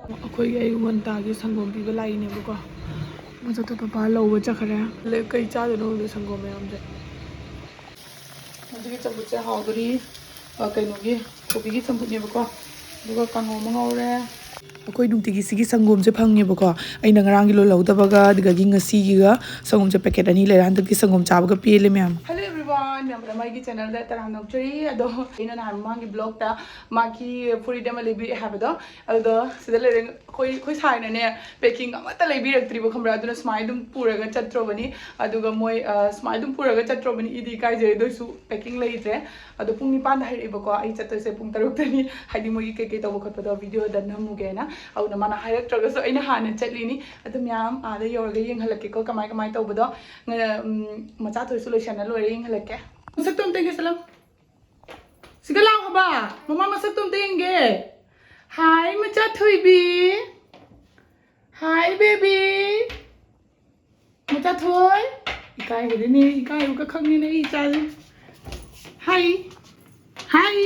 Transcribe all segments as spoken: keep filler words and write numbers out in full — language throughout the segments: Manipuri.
ꯑꯩꯈꯣꯏꯒꯤ ꯑꯌꯨꯛ ꯉꯟꯇꯥꯒꯤ ꯁꯪꯒꯣꯝ ꯄꯤꯕ ꯂꯥꯛꯏꯅꯦꯕꯀꯣ꯫ ꯃꯊꯛꯇ ꯄꯄꯥ ꯂꯧꯕ ꯆꯠꯈ꯭ꯔꯦ꯫ ꯂꯩ-, ꯀꯩ ꯆꯥꯗꯣꯏꯅꯣ ꯈꯪꯗꯦ ꯁꯪꯒꯣꯝ ꯃꯌꯥꯝꯁꯦ꯫ ꯍꯧꯖꯤꯛꯀꯤ ꯆꯝꯐꯨꯠꯁꯦ ꯍꯥꯎꯗꯣꯔꯤ꯫ ꯑ, ꯀꯩꯅꯣꯒꯤ, ꯀꯣꯕꯤꯒꯤ ꯆꯝꯐꯨꯠꯅꯦꯕꯀꯣ꯫ ꯑꯗꯨꯒ ꯀꯥꯡꯉꯧ ꯑꯃ ꯉꯧꯔꯦ꯫ ꯑꯩꯈꯣꯏ ꯅꯨꯡꯇꯤꯒꯤ ꯁꯤꯒꯤ ꯁꯪꯒꯣꯝꯁꯦ ꯐꯪꯉꯦꯕꯀꯣ꯫ ꯑꯩꯅ ꯉꯔꯥꯡꯒꯤ ꯂꯣꯜꯍꯧꯗꯕꯒ ꯑꯗꯨꯗꯒꯤ ꯉꯁꯤꯒꯤꯒ ꯁꯪꯒꯣꯝꯁꯦ ꯄꯦꯀꯦꯠ ꯑꯅꯤ ꯂꯩꯔꯦ꯫ ꯍꯟꯗꯛꯇꯤ ꯁꯪꯒꯣꯝ ꯆꯥꯕꯒ ꯄꯦꯜꯂꯦ ꯃꯌꯥꯝ꯫ Hello everyone, ꯃꯌꯥꯝ ꯄꯨꯝꯅꯃꯛ ꯑꯩꯒꯤ channelꯗ ꯇꯔꯥꯝꯅ ꯑꯣꯛꯆꯔꯤ꯫ ꯑꯗꯣ ꯑꯩꯅ ꯅꯍꯥꯟ ꯃꯃꯥꯡꯒꯤ vlogꯇ ꯃꯥꯒꯤ ꯐꯨꯔꯤꯠ ꯑꯃ ꯂꯩꯕꯤꯔꯛꯑꯦ ꯍꯥꯏꯕꯗꯣ, ꯑꯗꯨꯗꯣ ꯁꯤꯗ ꯂꯩꯔꯦ꯫ ꯑꯩꯈꯣꯏ, ꯑꯩꯈꯣꯏ ꯁꯥꯏꯅꯅꯦ packing ꯑꯃꯠꯇ ꯂꯩꯕꯤꯔꯛꯇ꯭ꯔꯤꯕ, ꯈꯪꯕ꯭ꯔꯥ? ꯑꯗꯨꯅ ꯁꯨꯃꯥꯏꯅ ꯑꯗꯨꯝ ꯄꯨꯔꯒ ꯆꯠꯇ꯭ꯔꯣꯕꯅꯤ꯫ ꯑꯗꯨꯒ ꯃꯣꯏ, ꯑ, ꯁꯨꯃꯥꯏꯅ ꯑꯗꯨꯝ ꯄꯨꯔꯒ ꯆꯠꯇ꯭ꯔꯣꯕꯅꯤ꯫ ꯏꯗꯤ ꯏꯀꯥꯏꯖꯩ, ꯑꯗꯨ ꯑꯣꯏꯁꯨ packing ꯂꯩꯇ꯭ꯔꯦ꯫ ꯑꯗꯣ ꯄꯨꯡ ꯅꯤꯄꯥꯟꯗ ꯍꯥꯏꯔꯛꯑꯦꯕꯀꯣ, ꯑꯩ ꯆꯠꯇꯣꯏꯁꯦ ꯄꯨꯡ ꯇꯔꯨꯛꯇꯅꯤ꯫ ꯍꯥꯏꯗꯤ ꯃꯣꯏꯒꯤ ꯀꯩꯀꯩ ꯇꯧꯕ ꯈꯣꯠꯄꯗꯣ videoꯗ ꯅꯝꯃꯨꯒꯦꯅ꯫ ꯑꯗꯨꯅ ꯃꯥꯅ ꯍꯥꯏꯔꯛꯇ꯭ꯔꯒꯁꯨ ꯑꯩꯅ ꯍꯥꯟꯅ ꯆꯠꯂꯤꯅꯤ꯫ ꯑꯗꯨ ꯃꯌꯥꯝ ꯑꯥꯗ ꯌꯧꯔꯒ ꯌꯦꯡꯍꯜꯂꯛꯀꯦꯀꯣ, ꯀꯃꯥꯏ ꯀꯃꯥꯏꯅ ꯇꯧꯕꯗꯣ꯫ ꯉ-, ꯎꯝ, ꯃꯆꯥ ꯊꯣꯏꯁꯨ ꯂꯣꯏꯁꯟꯅ ꯂꯣꯏꯔꯦ, ꯌꯦꯡꯍꯜꯂꯛꯀꯦ꯫ ꯃꯁꯛꯇꯣ ꯑꯝꯇ ꯌꯦꯡꯒꯦ, ꯆꯠꯂꯣ꯫ ꯁꯤꯗ ꯂꯥꯛꯑꯣ ꯕꯥ, ꯃꯃꯥ ꯃꯁꯛꯇꯣ ꯑꯝꯇ ꯌꯦꯡꯒꯦ꯫ Hi ꯃꯆꯥ ꯊꯣꯏꯕꯤ꯫ Hi baby꯫ ꯃꯆꯥ ꯊꯣꯏ꯫ ꯏꯀꯥꯏꯕꯗꯤꯅꯦ, ꯏꯀꯥꯏꯕꯒ ꯈꯪꯉꯦꯅꯦ ꯑꯩ ꯏꯆꯥꯁꯦ꯫ Hi꯫ Hi꯫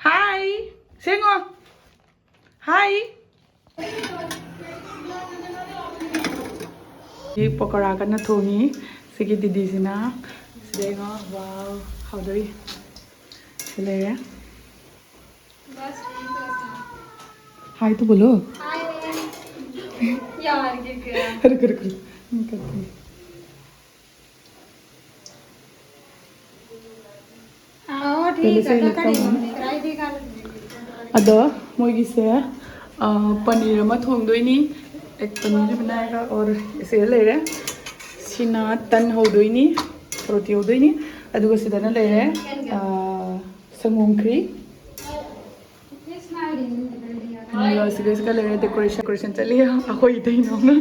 Hi꯫ ꯁꯦꯡꯉꯣ꯫ Hi꯫ ꯄꯀꯣꯔꯥ ꯀꯟꯅ ꯊꯣꯡꯉꯤ ꯁꯤꯒꯤ ꯗꯤꯗꯤꯁꯤꯅ꯫ ꯁꯤꯗ ꯌꯦꯡꯉꯣ꯫ Wow, ꯍꯥꯎꯗꯣꯔꯤ꯫ ꯁꯤ ꯂꯩꯔꯦ꯫ Hi तो बोलो। Hi। यार, ये क्या? रुको, रुको, रुको। ꯑꯣ, ꯄꯦꯂꯦꯁ ꯊꯤꯛ ꯍꯦ, ꯍꯦ, ꯂꯤꯈꯥ ꯍꯨꯋꯥ ꯍꯦ꯫ ꯑꯗꯣ ꯃꯣꯏꯒꯤꯁꯦ, ꯑ, ꯄꯅꯤꯔ ꯑꯃ ꯊꯣꯡꯗꯣꯏꯅꯤ꯫ ꯑꯦꯛ ꯄꯅꯤꯔ ꯕꯅꯥꯌꯦꯒꯥ ꯑꯣꯔ ꯁꯤꯗ ꯂꯩꯔꯦ꯫ ꯁꯤꯅ ꯇꯟ ꯍꯧꯗꯣꯏꯅꯤ, ꯔꯣꯇꯤ ꯍꯧꯗꯣꯏꯅꯤ꯫ ꯑꯗꯨꯒ ꯁꯤꯗꯅ ꯂꯩꯔꯦ, ꯑ, ꯁꯪꯒꯣꯝ ꯈ꯭ꯔꯤ꯫ ꯑꯗꯨꯒ ꯁꯤꯒ, ꯁꯤꯒ ꯂꯩꯔꯦ decoration, decoration ꯆꯠꯂꯤ ꯑꯩꯈꯣꯏ ꯏꯇꯩꯅꯧꯅ꯫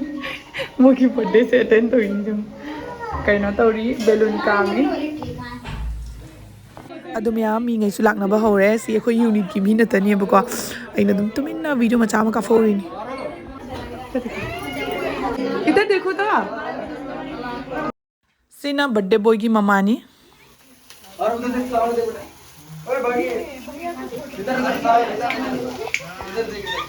ꯃꯣꯏꯒꯤ birthdayꯁꯦ attend ꯇꯧꯔꯤꯅꯤ ꯁꯨꯝ꯫ ꯀꯩꯅꯣ ꯇꯧꯔꯤ, balloon ꯀꯥꯝꯃꯤ꯫ ꯑꯗꯨ ꯃꯌꯥꯝ ꯃꯤꯉꯩꯁꯨ ꯂꯥꯛꯅꯕ ꯍꯧꯔꯦ꯫ ꯁꯤ ꯑꯩꯈꯣꯏ unitꯀꯤ ꯃꯤ ꯅꯠꯇꯅꯦꯕꯀꯣ꯫ ꯑꯩꯅ ꯑꯗꯨꯝ ꯇꯨꯃꯤꯟꯅ video ꯃꯆꯥ ꯑꯃ ꯀꯥꯞꯍꯧꯔꯤꯅꯤ꯫ ꯏꯇ ꯗꯦꯈꯣ ꯇꯣ꯫ ꯁꯤꯅ birthday boyꯒꯤ ꯃꯃꯥꯅꯤ꯫ और उधर देख, और देख बेटा। अरे भाई, इधर, इधर, इधर, इधर देख, इधर।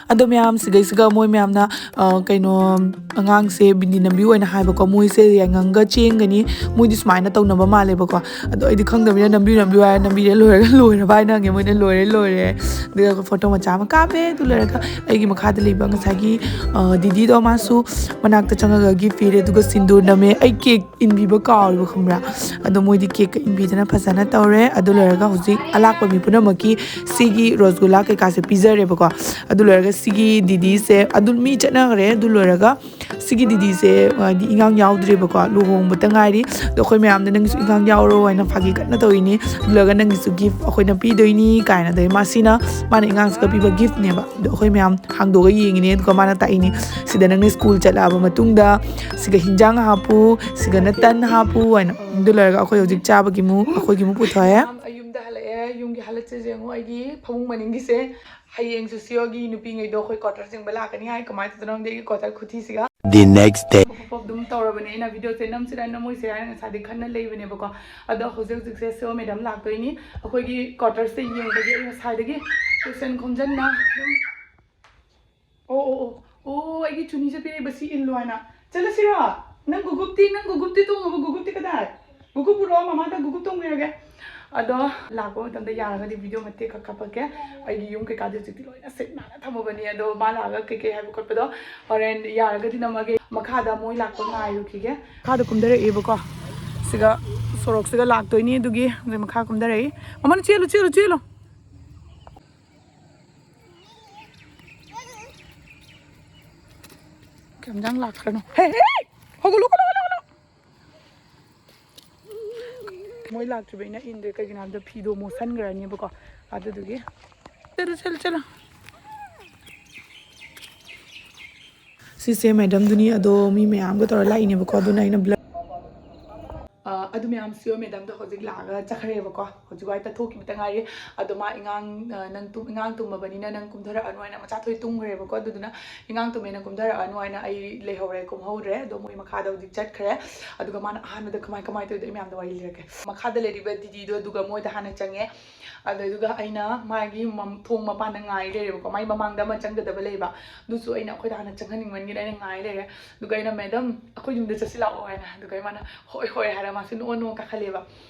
ꯑꯗꯣ ꯃꯌꯥꯝ, ꯁꯤꯗꯩꯁꯤꯒ ꯃꯣꯏ ꯃꯌꯥꯝꯅ, ꯑ, ꯀꯩꯅꯣ, ꯑꯉꯥꯡꯁꯦ ꯕꯤꯟꯗꯤ ꯅꯝꯕꯤꯌꯨ ꯍꯥꯏꯅ ꯍꯥꯏꯕꯀꯣ꯫ ꯃꯣꯏꯁꯦ ꯌꯥꯏꯉꯪꯒ ꯆꯦꯡꯒꯅꯤ, ꯃꯣꯏꯗꯤ ꯁꯨꯃꯥꯏꯅ ꯇꯧꯅꯕ ꯃꯥꯜꯂꯦꯕꯀꯣ꯫ ꯑꯗꯣ ꯑꯩꯗꯤ ꯈꯪꯗꯕꯅꯤꯅ ꯅꯝꯕꯤꯌꯨ ꯅꯝꯕꯤꯌꯨ ꯍꯥꯏꯔ, ꯅꯝꯕꯤꯔꯦ, ꯂꯣꯏꯔꯒ ꯂꯣꯏꯔꯕ ꯍꯥꯏꯅ ꯍꯪꯉꯦ꯫ ꯃꯣꯏꯅ ꯂꯣꯏꯔꯦ, ꯂꯣꯏꯔꯦ꯫ ꯑꯗꯨꯒ ꯐꯣꯇꯣ ꯃꯆꯥ ꯑꯃ ꯀꯥꯞꯄꯦ꯫ ꯑꯗꯨ ꯂꯣꯏꯔꯒ ꯑꯩꯒꯤ ꯃꯈꯥꯗ ꯂꯩꯕ ꯉꯁꯥꯏꯒꯤ, ꯑ, ꯗꯤꯗꯤꯗꯣ, ꯃꯥꯁꯨ ꯃꯅꯥꯛꯇ ꯆꯪꯉꯒ ꯒꯤꯐ ꯄꯤꯔꯦ, ꯑꯗꯨꯒ ꯁꯤꯟꯗꯨꯔ ꯅꯝꯃꯦ꯫ ꯑꯩ ꯀꯦꯛ ꯏꯟꯕꯤꯕ ꯀꯥꯎꯔꯤꯕ, ꯈꯪꯕ꯭ꯔꯥ? ꯑꯗꯣ ꯃꯣꯏꯗꯤ ꯀꯦꯛꯀ ꯏꯟꯕꯤꯗꯅ ꯐꯖꯅ ꯇꯧꯔꯦ꯫ ꯑꯗꯨ ꯂꯣꯏꯔꯒ ꯍꯧꯖꯤꯛ ꯑꯂꯥꯛꯄ ꯃꯤ ꯄꯨꯝꯅꯃꯛꯀꯤ ꯁꯤꯒꯤ ꯔꯣꯁꯒꯨꯂꯥ ꯀꯩꯀꯥꯁꯦ ꯄꯤꯖꯔꯦꯕꯀꯣ꯫ ꯑꯗꯨ ꯂꯣꯏꯔꯒ ꯁꯤꯒꯤ ꯗꯤꯗꯤꯁꯦ, ꯑꯗꯨ ꯃꯤ ꯆꯠꯅꯈ꯭ꯔꯦ꯫ ꯑꯗꯨ ꯂꯣꯏꯔꯒ ꯁꯤꯒꯤ ꯗꯤꯗꯤꯁꯦ ꯍꯥꯏꯗꯤ ꯏꯟꯉꯥꯡ ꯌꯥꯎꯗ꯭ꯔꯦꯕꯀꯣ, ꯂꯨꯍꯣꯡꯕꯇ ꯉꯥꯏꯔꯤ꯫ ꯑꯗꯣ ꯑꯩꯈꯣꯏ ꯃꯌꯥꯝꯅ "ꯅꯪꯒꯤꯁꯨ ꯏꯟꯉꯥꯡ ꯌꯥꯎꯔꯣ" ꯍꯥꯏꯅ ꯐꯥꯒꯤ ꯀꯟꯅ ꯇꯧꯔꯤꯅꯤ꯫ ꯑꯗꯨ ꯂꯣꯏꯔꯒ "ꯅꯪꯒꯤꯁꯨ ꯒꯤꯐ ꯑꯩꯈꯣꯏꯅ ꯄꯤꯗꯣꯏꯅꯤ" ꯀꯥꯏꯅ꯫ ꯑꯗꯩ ꯃꯥꯁꯤꯅ, ꯃꯥꯅ ꯏꯟꯉꯥꯡꯁꯤꯒ ꯄꯤꯕ ꯒꯤꯐꯅꯦꯕ꯫ ꯑꯗꯣ ꯑꯩꯈꯣꯏ ꯃꯌꯥꯝ ꯍꯥꯡꯗꯣꯛꯑꯒ ꯌꯦꯡꯉꯤꯅꯦ꯫ ꯑꯗꯨꯒ ꯃꯥꯅ ꯇꯥꯛꯏꯅꯤ, "ꯁꯤꯗ ꯅꯪꯅ ꯁ꯭ꯀꯨꯜ ꯆꯠꯂꯛꯑꯕ ꯃꯇꯨꯡꯗ ꯁꯤꯒ ꯍꯤꯟꯖꯥꯡ ꯍꯥꯞꯄꯨ, ꯁꯤꯒꯅ ꯇꯟ ꯍꯥꯞꯄꯨ" ꯍꯥꯏꯅ꯫ ꯑꯗꯨ ꯂꯣꯏꯔꯒ ꯑꯩꯈꯣꯏ ꯍꯧꯖꯤꯛ ꯆꯥꯕꯒꯤ ꯃꯨ-, ꯑꯩꯈꯣꯏꯒꯤ ꯃꯨ ꯄꯨꯊꯣꯛꯑꯦ꯫ ꯃꯌꯥꯝ, ꯑꯩ ꯌꯨꯝꯗ ꯍꯜꯂꯛꯑꯦ꯫ ꯌꯨꯝꯒꯤ ꯍꯜꯂꯛꯆꯁꯦ ꯌꯦꯡꯉꯣ, ꯑꯩꯒꯤ ꯐꯃꯨꯡ ꯃꯅꯤꯡꯒꯤꯁꯦ꯫ ꯍꯌꯦꯡꯁꯨ ꯁꯤꯌꯣꯒꯤ ꯅꯨꯄꯤꯉꯩꯗꯣ ꯑꯩꯈꯣꯏ ꯀ꯭ꯋꯥꯇꯔ ꯆꯤꯡꯕ ꯂꯥꯛꯀꯅꯤ ꯍꯥꯏ꯫ ꯀꯃꯥꯏꯅ ꯇꯧꯗꯣꯏꯅꯣ ꯈꯪꯗꯦ, ꯑꯩꯒꯤ ꯀ꯭ꯋꯥꯇꯔ ꯈꯨꯊꯤꯁꯤꯒ꯫ The next day. ꯄꯣꯞ ꯄꯣꯞ ꯑꯗꯨꯝ ꯇꯧꯔꯕꯅꯦ꯫ ꯑꯩꯅ ꯚꯤꯗꯤꯑꯣꯁꯦ ꯅꯝꯁꯤꯔꯥ ꯅꯝꯃꯣꯏꯁꯤꯔꯥ ꯍꯥꯏꯅ ꯉꯁꯥꯏꯗꯤ ꯈꯟꯅ ꯂꯩꯕꯅꯦꯕꯀꯣ꯫ ꯑꯗꯣ ꯍꯧꯖꯤꯛ ꯍꯧꯖꯤꯛꯁꯦ ꯁꯤꯌꯣ ꯃꯦꯗꯥꯝ ꯂꯥꯛꯇꯣꯏꯅꯤ꯫ ꯑꯩꯈꯣꯏꯒꯤ ꯀ꯭ꯋꯥꯇꯔꯁꯦ ꯌꯦꯡꯕꯒꯤ ꯑꯩ ꯉꯁꯥꯏꯗꯒꯤ ꯀꯨꯁꯟ ꯈꯣꯝꯖꯟꯅ ꯑꯗꯨꯝ ꯑꯣ, ꯑꯣ, ꯑꯣ, ꯑꯣ, ꯑꯩꯒꯤ ꯆꯨꯅꯤꯁꯦ ꯄꯤꯔꯛꯏꯕ ꯁꯤ ꯏꯜꯂꯣ ꯍꯥꯏꯅ꯫ ꯆꯠꯂꯁꯤꯔꯣ? ꯅꯪ ꯒꯨꯒꯨꯞꯇꯤ, ꯅꯪ ꯒꯨꯒꯨꯞꯇꯤ ꯇꯣꯡꯉꯕ? ꯒꯨꯒꯨꯞꯇꯤ ꯀꯗꯥꯏ? ꯒꯨꯒꯨꯞ ꯄꯨꯔꯛꯑꯣ, ꯃꯃꯥꯗ ꯒꯨꯒꯨꯞ ꯇꯣꯡꯕꯤꯔꯒꯦ꯫ ꯑꯗꯣ ꯂꯥꯛꯄ ꯃꯇꯝꯗ ꯌꯥꯔꯒꯗꯤ ꯚꯤꯗꯤꯑꯣ ꯃꯇꯦꯛ ꯈꯛ ꯀꯥꯞꯄꯛꯀꯦ꯫ ꯑꯩꯒꯤ ꯌꯨꯝ ꯀꯩꯀꯥꯗꯤ ꯍꯧꯖꯤꯛꯇꯤ ꯂꯣꯏꯅ ꯁꯤꯠ ꯅꯥꯟꯅ ꯊꯝꯃꯕꯅꯤ꯫ ꯑꯗꯣ ꯃꯥ ꯂꯥꯛꯑꯒ ꯀꯩꯀꯩ ꯍꯥꯏꯕ ꯈꯣꯠꯄꯗꯣ ꯍꯣꯔꯦꯟ ꯌꯥꯔꯒꯗꯤ ꯅꯝꯃꯒꯦ꯫ ꯃꯈꯥꯗ ꯃꯣꯏ ꯂꯥꯛꯄ ꯉꯥꯏꯔꯨꯈꯤꯒꯦ꯫ ꯃꯈꯥꯗ ꯀꯨꯝꯊꯔꯛꯑꯦꯕꯀꯣ꯫ ꯁꯤꯒ ꯁꯣꯔꯣꯛꯁꯤꯒ ꯂꯥꯛꯇꯣꯏꯅꯤ, ꯑꯗꯨꯒꯤ ꯃꯈꯥ ꯀꯨꯝꯊꯔꯛꯏ꯫ ꯃꯃꯥꯅ ꯆꯦꯜꯂꯨ, ꯆꯦꯜꯂꯨ, ꯆꯦꯜꯂꯨ꯫ ꯀꯩꯝꯇꯪ ꯂꯥꯛꯈ꯭ꯔꯅꯨ꯫ ꯍꯦ, ꯍꯦ, ꯍꯦ! ꯍꯧꯒꯠꯂꯨ, ꯍꯧꯒꯠꯂꯨ, ꯍꯧꯒꯠꯂꯨ, ꯍꯧꯒꯠꯂꯨ! ꯃꯣꯏ ꯂꯥꯛꯇ꯭ꯔꯤꯕꯩꯅ ꯏꯟꯗ꯭ꯔꯦ, ꯀꯩꯒꯤꯅꯣ ꯍꯥꯏꯕꯗ ꯐꯤꯗꯣ ꯃꯣꯠꯁꯟꯈ꯭ꯔꯅꯦꯕꯀꯣ, ꯑꯗꯨꯗꯨꯒꯤ꯫ ꯆꯠꯂꯨ, ꯆꯠꯂꯨ, ꯆꯠꯂꯨ꯫ ꯁꯤꯁꯦ ꯃꯦꯗꯝꯗꯨꯅꯤ, ꯑꯗꯣ ꯃꯤ ꯃꯌꯥꯝꯒ ꯇꯧꯔ ꯂꯥꯛꯏꯅꯦꯕꯀꯣ, ꯑꯗꯨꯅ ꯑꯩꯅ ꯕ꯭ꯂꯔ ꯑ, ꯑꯗꯨ ꯃꯌꯥꯝꯁꯤꯕꯨ ꯃꯦꯗꯥꯝꯗꯣ ꯍꯧꯖꯤꯛ ꯂꯥꯛꯑꯒ ꯆꯠꯈ꯭ꯔꯦꯕꯀꯣ꯫ ꯍꯧꯖꯤꯛ ꯋꯥꯏ ꯇꯠꯊꯣꯛꯈꯤꯕꯇ ꯉꯥꯏꯔꯤ꯫ ꯑꯗꯣ ꯃꯥ ꯏꯉꯥꯡ, ꯑ, "ꯅꯪ ꯇꯨꯝ-, ꯏꯉꯥꯡ ꯇꯨꯝꯃꯕꯅꯤꯅ ꯅꯪ ꯀꯨꯝꯊꯔꯛꯑꯅꯨ" ꯍꯥꯏꯅ, ꯃꯆꯥ ꯊꯣꯏ ꯇꯨꯝꯈ꯭ꯔꯦꯕꯀꯣ꯫ ꯑꯗꯨꯗꯨꯅ "ꯏꯉꯥꯡ ꯇꯨꯝꯃꯦ, ꯅꯪ ꯀꯨꯝꯊꯔꯛꯑꯅꯨ" ꯍꯥꯏꯅ ꯑꯩ ꯂꯩꯍꯧꯔꯦ, ꯀꯨꯝꯍꯧꯗ꯭ꯔꯦ꯫ ꯑꯗꯣ ꯃꯣꯏ ꯃꯈꯥꯗ ꯍꯧꯖꯤꯛ ꯆꯠꯈ꯭ꯔꯦ꯫ ꯑꯗꯨꯒ ꯃꯥꯅ ꯑꯍꯥꯟꯕꯗ ꯀꯃꯥꯏ ꯀꯃꯥꯏ ꯇꯧꯋꯤꯗꯣ ꯑꯩ ꯃꯌꯥꯝꯗ ꯋꯥꯔꯤ ꯂꯤꯔꯛꯀꯦ꯫ ꯃꯈꯥꯗ ꯂꯩꯔꯤꯕ ꯗꯤꯗꯤꯗꯣ ꯑꯗꯨꯒ ꯃꯣꯏꯗ ꯍꯥꯟꯅ ꯆꯪꯉꯦ꯫ ꯑꯗꯨꯗꯨꯒ ꯑꯩꯅ ꯃꯥꯒꯤ ꯃꯝ-, ꯊꯣꯡ ꯃꯄꯥꯟꯗ ꯉꯥꯏ ꯂꯩꯔꯦꯕꯀꯣ꯫ ꯃꯥꯒꯤ ꯃꯃꯥꯡꯗ ꯑꯃ ꯆꯪꯒꯗꯕ ꯂꯩꯕ, ꯑꯗꯨꯁꯨ ꯑꯩꯅ ꯑꯩꯈꯣꯏꯗ ꯍꯥꯟꯅ ꯆꯪꯍꯟꯅꯤꯡꯃꯟꯒꯤꯗꯅ ꯑꯩꯅ ꯉꯥꯏ ꯂꯩꯔꯦ꯫ ꯑꯗꯨꯒ ꯑꯩꯅ, "ꯃꯦꯗꯥꯝ, ꯑꯩꯈꯣꯏ ꯌꯨꯝꯗ ꯆꯠꯁꯤ ꯂꯥꯛꯑꯣ" ꯍꯥꯏꯅ꯫ ꯑꯗꯨꯒ ꯑꯩ ꯃꯥꯅ, "ꯍꯣꯏ, ꯍꯣꯏ" ꯍꯥꯏꯔ ꯃꯥꯁꯨ ꯅꯣꯛꯑ ꯅꯣꯛꯑ ꯀꯥꯈꯠꯂꯦꯕ꯫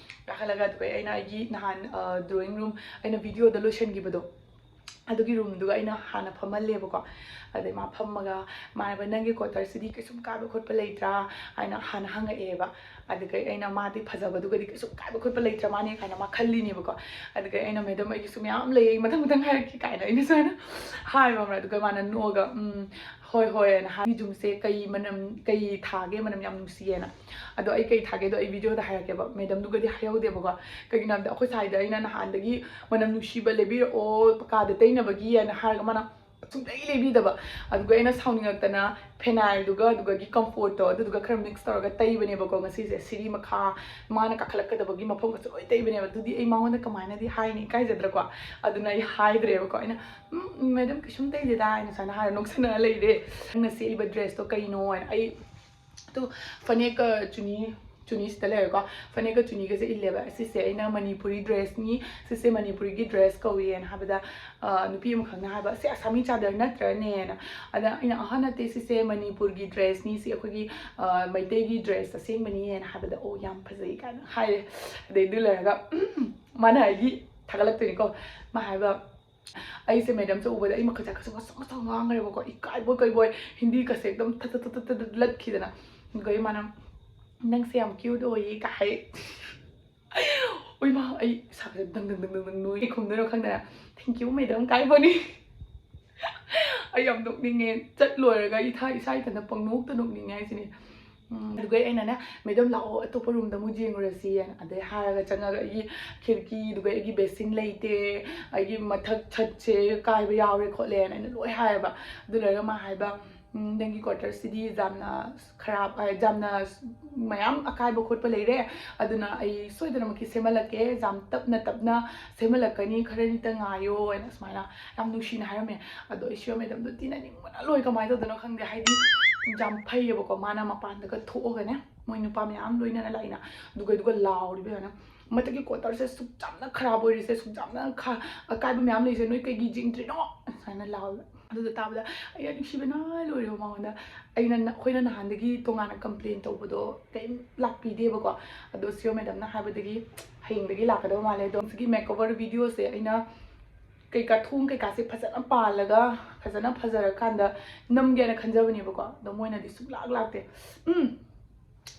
ꯀꯥꯈꯠꯂꯒ ꯑꯗꯨꯒ ꯑꯩꯅ ꯑꯩꯒꯤ ꯅꯍꯥꯟ, ꯑ, drawing room, ꯑꯩꯅ videoꯗ ꯂꯣꯏꯁꯤꯟꯈꯤꯕꯗꯣ, ꯑꯗꯨꯒꯤ roomꯗꯨꯒ ꯑꯩꯅ ꯍꯥꯟꯅ ꯐꯝꯍꯜꯂꯦꯕꯀꯣ꯫ ꯑꯗꯩ ꯃꯥ ꯐꯝꯃꯒ ꯃꯥ ꯍꯥꯏꯕ, "ꯅꯪꯒꯤ quarterꯁꯤꯗꯤ ꯀꯩꯁꯨꯝ ꯀꯥꯏꯕ ꯈꯣꯠꯄ ꯂꯩꯇ꯭ꯔꯥ?" ꯍꯥꯏꯅ ꯍꯥꯟꯅ ꯍꯪꯉꯛꯑꯦꯕ꯫ ꯑꯗꯨꯒ ꯑꯩꯅ, "ꯃꯥꯗꯤ ꯐꯖꯕꯗꯨꯒꯗꯤ ꯀꯩꯁꯨꯝ ꯀꯥꯏꯕ ꯈꯣꯠꯄ ꯂꯩꯇ꯭ꯔ ꯃꯥꯅꯦ" ꯀꯥꯏꯅ ꯃꯥ ꯈꯜꯂꯤꯅꯦꯕꯀꯣ꯫ ꯑꯗꯨꯒ ꯑꯩꯅ, "ꯃꯦꯗꯥꯝ, ꯑꯩꯒꯤꯁꯨ ꯃꯌꯥꯝ ꯂꯩ, ꯑꯩ ꯃꯊꯪ ꯃꯊꯪ ꯍꯥꯏꯔꯛꯀꯦ" ꯀꯥꯏꯅ ꯑꯩꯅ ꯁꯨꯃꯥꯏꯅ ꯍꯥꯏꯕ, ꯑꯃꯔ꯫ ꯑꯗꯨꯒ ꯃꯥꯅ ꯅꯣꯛꯑꯒ, "ꯎꯝ, ꯍꯣꯏ, ꯍꯣꯏ" ꯍꯥꯏꯅ ꯍꯥꯏ꯫ "ꯌꯨꯝꯁꯦ ꯀꯩ ꯃꯅꯝ, ꯀꯩ ꯊꯥꯒꯦ, ꯃꯅꯝ ꯌꯥꯝ ꯅꯨꯡꯁꯤꯌꯦꯅ?" ꯑꯗꯣ ꯑꯩ ꯀꯩ ꯊꯥꯒꯦꯗꯣ ꯑꯩ videoꯗ ꯍꯥꯏꯔꯛꯀꯦꯕ, ꯃꯦꯗꯥꯝꯗꯨꯒꯗꯤ ꯍꯥꯏꯍꯧꯗꯦꯕꯀꯣ꯫ ꯀꯩꯒꯤꯅꯣ ꯍꯥꯏꯕꯗ ꯑꯩꯈꯣꯏ ꯁ꯭ꯋꯥꯏꯗ ꯑꯩꯅ ꯅꯍꯥꯟꯗꯒꯤ "ꯃꯅꯝ ꯅꯨꯡꯁꯤꯕ ꯂꯩꯕꯤꯔꯛꯑꯣ ꯀꯥꯗ ꯇꯩꯅꯕꯒꯤ" ꯍꯥꯏꯅ ꯍꯥꯏꯔꯒ ꯃꯥꯅ ꯁꯨꯡꯂꯩ ꯂꯩꯕꯤꯗꯕ꯫ ꯑꯗꯨꯒ ꯑꯩꯅ ꯁꯥꯎꯅꯤꯡꯉꯛꯇꯅ phenolꯗꯨꯒ ꯑꯗꯨꯒꯒꯤ comfortꯇꯣ ꯑꯗꯨꯗꯨꯒ ꯈꯔ mix ꯇꯧꯔꯒ ꯇꯩꯕꯅꯦꯕꯀꯣ ꯉꯁꯤꯁꯦ꯫ ꯁꯤꯔꯤ ꯃꯈꯥ, ꯃꯥꯅ ꯀꯥꯈꯠꯂꯛꯀꯗꯕꯒꯤ ꯃꯐꯝꯒꯁꯨ ꯂꯣꯏ ꯇꯩꯕꯅꯦꯕ꯫ ꯑꯗꯨꯗꯤ ꯑꯩ ꯃꯉꯣꯟꯗ ꯀꯃꯥꯏꯅꯗꯤ ꯍꯥꯏꯅꯤ, ꯏꯀꯥꯏꯖꯗ꯭ꯔꯀꯣ? ꯑꯗꯨꯅ ꯑꯩ ꯍꯥꯏꯗ꯭ꯔꯦꯕꯀꯣ꯫ ꯑꯩꯅ, "ꯎꯝ, ꯃꯦꯗꯥꯝ, ꯀꯩꯁꯨꯝ ꯇꯩꯗꯦꯗ" ꯍꯥꯏꯅ ꯁꯨꯃꯥꯏꯅ ꯍꯥꯏꯔ ꯅꯣꯛꯁꯟꯅꯔ ꯂꯩꯔꯦ꯫ "ꯅꯪꯅ ꯁꯦꯠꯂꯤꯕ dressꯇꯣ ꯀꯩꯅꯣ?" ꯍꯥꯏꯅ꯫ ꯑꯩ ꯑꯗꯨ ꯐꯅꯦꯛꯀ ꯆꯨꯅꯤ, ꯆꯨꯅꯤꯁꯤꯗ ꯂꯩꯔꯦꯀꯣ꯫ ꯐꯅꯦꯛꯀ ꯆꯨꯅꯤꯒꯁꯦ ꯏꯜꯂꯦꯕ꯫ "ꯁꯤꯁꯦ ꯑꯩꯅ ꯃꯅꯤꯄꯨꯔꯤ dressꯅꯤ, ꯁꯤꯁꯦ ꯃꯅꯤꯄꯨꯔꯤꯒꯤ dress ꯀꯧꯏ" ꯍꯥꯏꯅ ꯍꯥꯏꯕꯗ, ꯑ, ꯅꯨꯄꯤ ꯑꯃꯈꯛꯅ ꯍꯥꯏꯕ, "ꯁꯤ ꯑꯁꯥꯃꯤ ꯆꯥꯗꯔ ꯅꯠꯇ꯭ꯔꯅꯦꯅ?" ꯑꯗ ꯑꯩꯅ, "ꯑꯍ, ꯅꯠꯇꯦ, ꯁꯤꯁꯦ ꯃꯅꯤꯄꯨꯔꯒꯤ dressꯅꯤ, ꯁꯤ ꯑꯩꯈꯣꯏꯒꯤ, ꯑ, ꯃꯩꯇꯩꯒꯤ dress ꯑꯁꯦꯡꯕꯅꯤ" ꯍꯥꯏꯅ ꯍꯥꯏꯕꯗ, "ꯑꯣ, ꯌꯥꯝ ꯐꯖꯩ" ꯀꯥꯏꯅ ꯍꯥꯏꯔꯦ꯫ ꯑꯗꯩ ꯑꯗꯨ ꯂꯣꯏꯔꯒ ꯃꯥꯅ ꯑꯩꯒꯤ ꯊꯥꯒꯠꯂꯛꯇꯣꯏꯅꯤꯀꯣ꯫ ꯃꯥ ꯍꯥꯏꯕ, ꯑꯩꯁꯦ ꯃꯦꯗꯥꯝꯁꯦ ꯎꯕꯗ ꯑꯩ ꯃꯈꯨꯠꯁꯦ ꯀꯁꯨ ꯉꯁꯪ ꯉꯁꯪ ꯉꯥꯡꯈ꯭ꯔꯦꯕꯀꯣ, ꯏꯀꯥꯏꯕꯣꯏ ꯀꯩꯕꯣꯏ, ꯍꯤꯟꯗꯤꯒꯁꯦ ꯑꯗꯨꯝ ꯊꯠ ꯊꯠ ꯊꯠ ꯊꯠ ꯊꯠ ꯂꯠꯈꯤꯗꯅ꯫ ꯑꯗꯨꯒ ꯏꯃꯥꯅ, "ꯅꯪꯁꯦ ꯌꯥꯝ cute ꯑꯣꯏꯌꯦ" ꯀꯥꯏ꯫ ꯎꯏꯃꯥ, ꯑꯩ ꯏꯁꯥꯒꯁꯦ ꯗꯪ ꯗꯪ ꯗꯪ ꯗꯪ ꯗꯪ ꯅꯣꯏ꯫ ꯀꯩ ꯈꯨꯝꯗꯣꯏꯅꯣ ꯈꯪꯗꯅ, "Thank you, ꯃꯦꯗꯥꯝ" ꯀꯥꯏꯕꯅꯤ꯫ ꯑꯩ ꯌꯥꯝ ꯅꯣꯛꯅꯤꯡꯉꯦ꯫ ꯆꯠ ꯂꯣꯏꯔꯒ ꯏꯊꯥ ꯏꯁꯥ ꯏꯊꯟꯇ ꯄꯪꯅꯣꯛꯇ ꯅꯣꯛꯅꯤꯡꯉꯦ ꯍꯥꯏꯁꯤꯅꯦ꯫ ꯎꯝ, ꯑꯗꯨꯒ ꯑꯩꯅꯅꯦ, "ꯃꯦꯗꯥꯝ ꯂꯥꯛꯑꯣ, ꯑꯇꯣꯞꯄ roomꯗ ꯑꯃꯨꯛ ꯌꯦꯡꯉꯨꯔꯁꯤ" ꯍꯥꯏꯅ꯫ ꯑꯗꯩ ꯍꯥꯏꯔꯒ ꯆꯪꯉꯒ ꯑꯩꯒꯤ ꯈꯤꯔꯀꯤ, ꯑꯗꯨꯒ ꯑꯩꯒꯤ basin ꯂꯩꯇꯦ, ꯑꯩꯒꯤ ꯃꯊꯛ ꯁꯠꯁꯦ ꯀꯥꯏꯕ ꯌꯥꯎꯔꯦ ꯈꯣꯠꯂꯦꯅ ꯑꯩꯅ ꯂꯣꯏ ꯍꯥꯏꯌꯦꯕ꯫ ꯑꯗꯨ ꯂꯣꯏꯔꯒ ꯃꯥ ꯍꯥꯏꯕ, "ꯎꯝ, ꯅꯪꯒꯤ quarter ꯁꯤꯗꯤ ꯌꯥꯝꯅ ꯈꯔꯥꯞ, ꯑ, ꯌꯥꯝꯅ ꯃꯌꯥꯝ ꯑꯀꯥꯏꯕ ꯈꯣꯠꯄ ꯂꯩꯔꯦ, ꯑꯗꯨꯅ ꯑꯩ ꯁꯣꯏꯗꯅꯃꯛꯀꯤ ꯁꯦꯝꯍꯜꯂꯛꯀꯦ, ꯌꯥꯝ ꯇꯞꯅ ꯇꯞꯅ ꯁꯦꯝꯍꯜꯂꯛꯀꯅꯤ, ꯈꯔꯅꯤꯇ ꯉꯥꯏꯌꯣ" ꯍꯥꯏꯅ ꯁꯨꯃꯥꯏꯅ ꯌꯥꯝ ꯅꯨꯡꯁꯤꯅ ꯍꯥꯏꯔꯝꯃꯦ꯫ ꯑꯗꯣ ꯑꯩ ꯁꯤꯌꯣ ꯃꯦꯗꯝꯗꯣ ꯇꯤꯟꯅꯅꯤꯡꯕꯅ ꯂꯣꯏ, ꯀꯃꯥꯏꯅ ꯇꯧꯗꯣꯏꯅꯣ ꯈꯪꯗꯦ, ꯍꯥꯏꯗꯤ ꯌꯥꯝ ꯐꯩꯌꯦꯕꯀꯣ꯫ ꯃꯥꯅ ꯃꯄꯥꯟꯗꯒ ꯊꯣꯛꯑꯒꯅꯦ, ꯃꯣꯏ ꯅꯨꯄꯥ ꯃꯌꯥꯝ ꯂꯣꯏꯅꯅ ꯂꯥꯛꯏꯅ, ꯑꯗꯨꯒ ꯑꯗꯨꯒ ꯂꯥꯎꯔꯤꯕ ꯌꯦꯡꯉꯣꯅꯦ, "ꯃꯊꯛꯀꯤ quarter ꯁꯦ ꯁꯨꯛ ꯌꯥꯝꯅ ꯈꯔꯥꯞ ꯑꯣꯏꯔꯤꯁꯦ, ꯁꯨꯛ ꯌꯥꯝꯅ ꯈ-, ꯑꯀꯥꯏꯕ ꯃꯌꯥꯝ ꯂꯩꯔꯤꯁꯦ, ꯅꯣꯏ ꯀꯩꯒꯤ ꯌꯦꯡꯗ꯭ꯔꯤꯅꯣ?" ꯁꯨꯃꯥꯏꯅ ꯂꯥꯎꯋꯦꯕ꯫ ꯑꯗꯨꯗ ꯇꯥꯕꯗ ꯑꯩ ꯅꯨꯡꯁꯤꯕꯅ ꯂꯣꯏꯔꯦꯕ ꯃꯉꯣꯟꯗ꯫ ꯑꯩꯅ ꯅ-, ꯑꯩꯈꯣꯏꯅ ꯅꯍꯥꯟꯗꯒꯤ ꯇꯣꯉꯥꯟꯅ complain ꯇꯧꯕꯗꯣ ꯀꯔꯤꯝ ꯂꯥꯛꯄꯤꯗꯦꯕꯀꯣ꯫ ꯑꯗꯣ ꯁꯤꯌꯣ ꯃꯦꯗꯝꯅ ꯍꯥꯏꯕꯗꯒꯤ ꯍꯌꯦꯡꯗꯒꯤ ꯂꯥꯛꯀꯗꯕ ꯃꯥꯜꯂꯦ꯫ ꯑꯗꯣ ꯁꯤꯒꯤ makeover video ꯁꯦ ꯑꯩꯅ ꯀꯩꯀꯥ, ꯊꯣꯡ ꯀꯩꯀꯥꯁꯦ ꯐꯖꯅ ꯄꯥꯜꯂꯒ ꯐꯖꯅ ꯐꯖꯔꯀꯥꯟꯗ ꯅꯝꯒꯦꯅ ꯈꯟꯖꯕꯅꯦꯕꯀꯣ꯫ ꯑꯗꯣ ꯃꯣꯏꯅꯗꯤ ꯁꯨꯡꯂꯥꯛ ꯂꯥꯛꯇꯦ꯫ ꯎꯝ,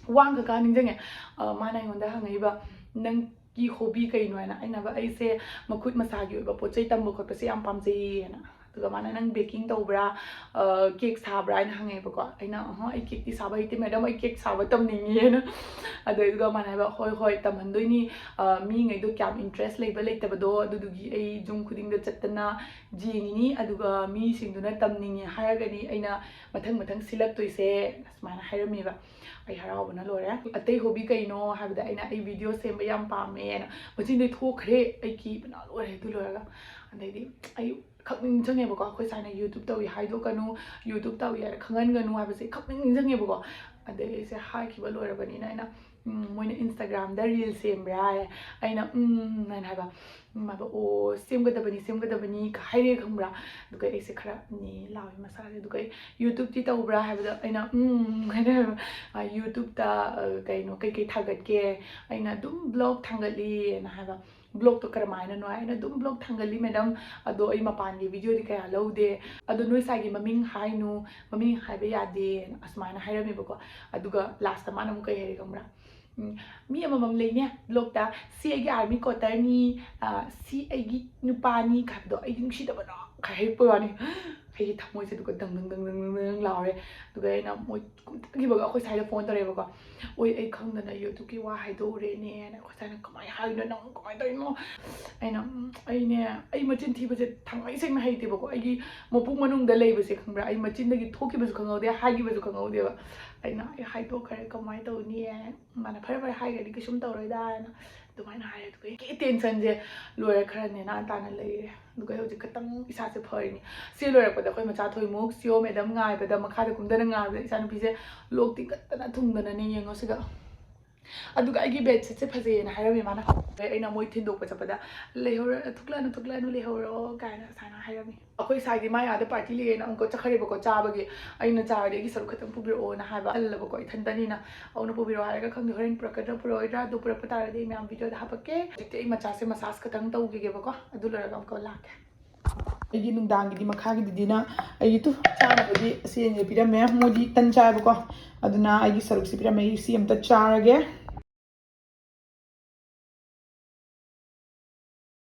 ꯋꯥ ꯑꯃ ꯀꯀꯥ ꯅꯤꯡꯁꯤꯡꯉꯦ꯫ ꯑ, ꯃꯥꯅ ꯑꯩꯉꯣꯟꯗ ꯍꯪꯉꯛꯏꯕ, "ꯅꯪꯒꯤ hobby ꯀꯩꯅꯣ?" ꯍꯥꯏꯅ꯫ ꯑꯩꯅ ꯍꯥꯏꯕ, "ꯑꯩꯁꯦ ꯃꯈꯨꯠ ꯃꯁꯥꯒꯤ ꯑꯣꯏꯕ ꯄꯣꯠ ꯆꯩ ꯇꯝꯕ ꯈꯣꯠꯄꯁꯦ ꯌꯥꯝ ꯄꯥꯝꯖꯩꯌꯦꯅ"꯫ ꯑꯗꯨꯒ ꯃꯥꯅ, "ꯅꯪ baking ꯇꯧꯕ꯭ꯔꯥ, ꯑ, cake ꯁꯥꯕ꯭ꯔꯥ?" ꯍꯥꯏꯅ ꯍꯪꯉꯦꯕꯀꯣ꯫ ꯑꯩꯅ, "ꯑꯍ, ꯑꯩ cake ꯇꯤ ꯁꯥꯕ ꯍꯩꯇꯦ ꯃꯦꯗꯝ, ꯑꯩ cake ꯁꯥꯕ ꯇꯝꯅꯤꯡꯉꯦꯅ"꯫ ꯑꯗꯨꯗꯨꯒ ꯃꯥꯅ ꯍꯥꯏꯕ, "ꯍꯣꯏ, ꯍꯣꯏ, ꯇꯝꯍꯟꯗꯣꯏꯅꯤ꯫ ꯑ, ꯃꯤꯉꯩꯗꯣ ꯀꯌꯥꯝ interest ꯂꯩꯕ ꯂꯩꯇꯕꯗꯣ, ꯑꯗꯨꯗꯨꯒꯤ ꯑꯩ ꯌꯨꯝ ꯈꯨꯗꯤꯡꯗ ꯆꯠꯇꯅ ꯌꯦꯡꯉꯤꯅꯤ꯫ ꯑꯗꯨꯒ ꯃꯤꯁꯤꯡꯗꯨꯅ ꯇꯝꯅꯤꯡꯉꯦ ꯍꯥꯏꯔꯒꯅꯤ ꯑꯩꯅ ꯃꯊꯪ ꯃꯊꯪ ꯁꯤꯜꯂꯛꯇꯣꯏꯁꯦ"꯫ ꯁꯨꯃꯥꯏꯅ ꯍꯥꯏꯔꯝꯃꯦꯕ꯫ ꯑꯩ ꯍꯔꯥꯎꯕꯅ ꯂꯣꯏꯔꯦ꯫ "ꯑꯇꯩ hobby ꯀꯩꯅꯣ?" ꯍꯥꯏꯕꯗ ꯑꯩꯅ, "ꯑꯩ video ꯁꯦꯝꯕ ꯌꯥꯝ ꯄꯥꯝꯃꯦꯅ"꯫ ꯃꯆꯤꯟꯗꯩ ꯊꯣꯛꯈ꯭ꯔꯦ꯫ ꯑꯩ ꯀꯤꯕꯅ ꯂꯣꯏꯔꯦ꯫ ꯑꯗꯨ ꯂꯣꯏꯔꯒ ꯑꯗꯩꯗꯤ ꯑꯩ ꯈꯛ ꯅꯤꯡꯁꯤꯡꯉꯦꯕꯀꯣ, ꯑꯩꯈꯣꯏ ꯁꯥꯏꯅ "YouTube ꯇꯧꯏ ꯍꯥꯏꯗꯣꯛꯀꯅꯨ, YouTube ꯇꯧꯏ ꯍꯥꯏꯅ ꯈꯪꯍꯟꯒꯅꯨ" ꯍꯥꯏꯕꯁꯦ ꯈꯛ ꯅꯤꯡꯁꯤꯡꯉꯦꯕꯀꯣ꯫ ꯑꯗꯩ ꯑꯩꯁꯦ ꯍꯥꯏꯈꯤꯕ ꯂꯣꯏꯔꯕꯅꯤꯅ ꯑꯩꯅ, ꯎꯝ, ꯃꯣꯏꯅ Instagram ꯗ reel ꯁꯦꯝꯕ꯭ꯔꯥ ꯍꯥꯏ꯫ ꯑꯩꯅ, "ꯎꯝ" ꯍꯥꯏꯅ ꯍꯥꯏꯕ꯫ ꯎꯝ, ꯃꯥꯗꯣ, "ꯑꯣ, ꯁꯦꯝꯒꯗꯕꯅꯤ, ꯁꯦꯝꯒꯗꯕꯅꯤ" ꯀ ꯍꯥꯏꯔꯦ, ꯈꯪꯕ꯭ꯔꯥ? ꯑꯗꯨꯒ ꯑꯩꯁꯦ ꯈꯔ ꯅꯦ ꯂꯥꯎꯋꯦ ꯃꯁꯥꯁꯦ꯫ ꯑꯗꯨꯒ ꯑꯩ, "YouTube ꯇꯤ ꯇꯧꯕ꯭ꯔꯥ?" ꯍꯥꯏꯕꯗ ꯑꯩꯅ, "ꯎꯝ" ꯍꯥꯏꯅ ꯍꯥꯏꯕ꯫ ꯑ, "YouTube ꯇ, ꯑ, ꯀꯩꯅꯣ, ꯀꯩꯀꯩ ꯊꯥꯒꯠꯀꯦ?" ꯑꯩꯅ, "ꯑꯗꯨꯝ vlog ꯊꯥꯡꯒꯠꯂꯤꯅ" ꯍꯥꯏꯕ꯫ "Vlog ꯇꯣ ꯀꯔꯝꯍꯥꯏꯅꯅꯣ?" ꯍꯥꯏ꯫ ꯑꯩꯅ, "ꯑꯗꯨꯝ vlog ꯊꯥꯡꯒꯠꯂꯤ ꯃꯦꯗꯝ, ꯑꯗꯣ ꯑꯩ ꯃꯄꯥꯟꯒꯤ video ꯗꯤ ꯀꯌꯥ ꯂꯧꯗꯦ꯫ ꯑꯗꯣ ꯅꯣꯏ ꯁꯥꯏꯒꯤ ꯃꯃꯤꯡ ꯍꯥꯏꯅꯨ, ꯃꯃꯤꯡ ꯍꯥꯏꯕ ꯌꯥꯗꯦ" ꯑꯁꯨꯃꯥꯏꯅ ꯍꯥꯏꯔꯝꯃꯦꯕꯀꯣ꯫ ꯑꯗꯨꯒ last ꯇ ꯃꯥꯅ ꯑꯃꯨꯛ ꯀꯩ ꯍꯥꯏꯔꯦ ꯈꯪꯕ꯭ꯔꯥ? ꯎꯝ, ꯃꯤ ꯑꯃꯃꯝ ꯂꯩꯅꯦ vlog ꯇ, "ꯁꯤ ꯑꯩꯒꯤ army quarter ꯅꯤ, ꯑ, ꯁꯤ ꯑꯩꯒꯤ ꯅꯨꯄꯥꯅꯤ" ꯍꯥꯏꯕꯗꯣ ꯑꯩꯗꯤ ꯅꯨꯡꯁꯤꯗꯕꯅ ꯈꯥꯏꯍꯩꯔꯛꯄ ꯋꯥꯅꯤ꯫ ꯑꯩꯒꯤ ꯊꯃꯣꯏꯁꯦ ꯑꯗꯨꯒ ꯗꯪ ꯗꯪ ꯗꯪ ꯗꯪ ꯗꯪ ꯂꯥꯎꯔꯦ꯫ ꯑꯗꯨꯒ ꯑꯩꯅ ꯃꯣꯏ ꯀꯨꯝꯊꯈꯤꯕꯒ ꯑꯩꯈꯣꯏ ꯁꯥꯏꯗ ꯐꯣꯟ ꯇꯧꯔꯛꯑꯦꯕꯀꯣ꯫ "ꯑꯣꯏ, ꯑꯩ ꯈꯪꯗꯅ YouTubeꯀꯤ ꯋꯥ ꯍꯥꯏꯗꯣꯛꯎꯔꯦꯅꯦꯅ" ꯑꯩꯈꯣꯏ ꯁꯥꯏꯅ꯫ "ꯀꯃꯥꯏꯅ ꯍꯥꯏꯅꯣ ꯅꯪ, ꯀꯃꯥꯏꯅ ꯇꯧꯔꯤꯅꯣ?" ꯑꯩꯅ, "ꯎꯝ, ꯑꯩꯅꯦ, ꯑꯩ ꯃꯆꯤꯟ ꯊꯤꯕꯁꯦ ꯊꯥꯡꯃꯩ ꯁꯦꯡꯅ ꯍꯩꯇꯦꯕꯀꯣ꯫ ꯑꯩꯒꯤ ꯃꯄꯨꯛ ꯃꯅꯨꯡꯗ ꯂꯩꯕꯁꯦ ꯈꯪꯕ꯭ꯔꯥ, ꯑꯩ ꯃꯆꯤꯟꯗꯒꯤ ꯊꯣꯛꯈꯤꯕꯁꯨ ꯈꯪꯍꯧꯗꯦ, ꯍꯥꯏꯈꯤꯕꯁꯨ ꯈꯪꯍꯧꯗꯦꯕ꯫ ꯑꯩꯅ, ꯑꯩ ꯍꯥꯏꯗꯣꯛꯈ꯭ꯔꯦ, ꯀꯃꯥꯏꯅ ꯇꯧꯅꯤ?" ꯃꯥꯅ, "ꯐꯔꯦ ꯐꯔꯦ, ꯍꯥꯏꯈ꯭ꯔꯗꯤ ꯀꯩꯁꯨꯝ ꯇꯧꯔꯣꯏꯗꯥ" ꯍꯥꯏꯅ ꯑꯗꯨꯃꯥꯏꯅ ꯍꯥꯏꯔꯦ꯫ ꯑꯗꯨꯒ ꯑꯩꯒꯤ tensionꯁꯦ ꯂꯣꯏꯔꯦ, ꯈꯔ ꯅꯦꯅꯥ ꯇꯥꯅ ꯂꯩꯔꯦ꯫ ꯑꯗꯨꯒ ꯑꯩ ꯍꯧꯖꯤꯛ ꯈꯤꯇꯪ ꯏꯁꯥꯁꯦ ꯐꯔꯤꯅꯤ꯫ ꯁꯤ ꯂꯣꯏꯔꯛꯄꯗ ꯑꯩꯈꯣꯏ ꯃꯆꯥ ꯊꯣꯏꯃꯨꯛ ꯁꯤꯌꯣ ꯃꯦꯗꯝ ꯉꯥꯏꯕꯗ, ꯃꯈꯥꯗ ꯀꯨꯝꯗꯅ ꯉꯥꯏꯕꯗ ꯏꯆꯥꯅꯨꯄꯤꯁꯦ ꯂꯣꯛ ꯇꯤꯡꯈꯠꯇꯅ ꯊꯨꯡꯗꯅꯅꯦ, ꯌꯦꯡꯉꯣ ꯁꯤꯒ꯫ ꯑꯗꯨꯒ ꯑꯩꯒꯤ bedsheetꯁꯦ ꯐꯖꯩꯌꯦꯅ ꯍꯥꯏꯔꯝꯃꯦ ꯃꯥꯅ꯫ ꯑꯗꯩ ꯑꯩꯅ ꯃꯣꯏ ꯊꯤꯟꯗꯣꯛꯄ ꯆꯠꯄꯗ, "ꯂꯩꯍꯧꯔ-, ꯊꯣꯛꯂꯛꯑꯅꯨ, ꯊꯣꯛꯂꯛꯑꯅꯨ, ꯂꯩꯍꯧꯔꯣ" ꯀꯥꯏꯅ ꯁꯨꯃꯥꯏꯅ ꯍꯥꯏꯔꯝꯃꯤ꯫ ꯑꯩꯈꯣꯏ ꯁꯥꯏꯗꯤ ꯃꯥꯏ ꯑꯥꯗ party ꯂꯩꯌꯦꯅ ꯑꯃꯨꯛꯀ ꯆꯠꯈ꯭ꯔꯦꯕꯀꯣ ꯆꯥꯕꯒꯤ꯫ ꯑꯩꯅ, "ꯆꯥꯔꯗꯤ ꯑꯩꯒꯤ ꯁꯔꯨꯛ ꯈꯛꯇꯪ ꯄꯨꯕꯤꯔꯛꯑꯣꯅ" ꯍꯥꯏꯕ꯫ ꯍꯜꯂꯕꯀꯣ ꯏꯊꯟꯇꯅꯤꯅ꯫ ꯑꯗꯨꯅ ꯄꯨꯕꯤꯔꯛꯑꯣ ꯍꯥꯏꯔꯒ ꯈꯪꯗꯦ ꯍꯣꯔꯦꯟ ꯄꯨꯔꯛꯀꯗ꯭ꯔꯥ ꯄꯨꯔꯛꯑꯣꯏꯗ꯭ꯔꯥ, ꯑꯗꯨ ꯄꯨꯔꯛꯄ ꯇꯥꯔꯗꯤ ꯑꯩ ꯃꯌꯥꯝ videoꯗ ꯍꯥꯄꯛꯀꯦ꯫ ꯍꯧꯖꯤꯛꯇꯤ ꯑꯩ ꯃꯆꯥꯁꯦ massage ꯈꯛꯇꯪ ꯇꯧꯈꯤꯒꯦꯕꯀꯣ, ꯑꯗꯨ ꯂꯣꯏꯔꯒ ꯑꯃꯨꯛꯀ ꯂꯥꯛꯀꯦ꯫ ꯑꯩꯒꯤ ꯅꯨꯡꯗꯥꯡꯒꯤꯗꯤ, ꯃꯈꯥꯒꯤꯗꯨꯗꯤꯅ ꯑꯩꯒꯤ ꯇꯨ ꯆꯥꯅꯕꯗꯤ ꯑꯁꯤ ꯑꯣꯏꯅ ꯄꯤꯔꯝꯃꯦ꯫ ꯃꯣꯏꯗꯤ ꯇꯟ ꯆꯥꯏꯕꯀꯣ, ꯑꯗꯨꯅ ꯑꯩꯒꯤ ꯁꯔꯨꯛꯁꯦ ꯄꯤꯔꯝꯃꯦ꯫ ꯑꯩ ꯁꯤ ꯑꯝꯇ ꯆꯥꯔꯒꯦ꯫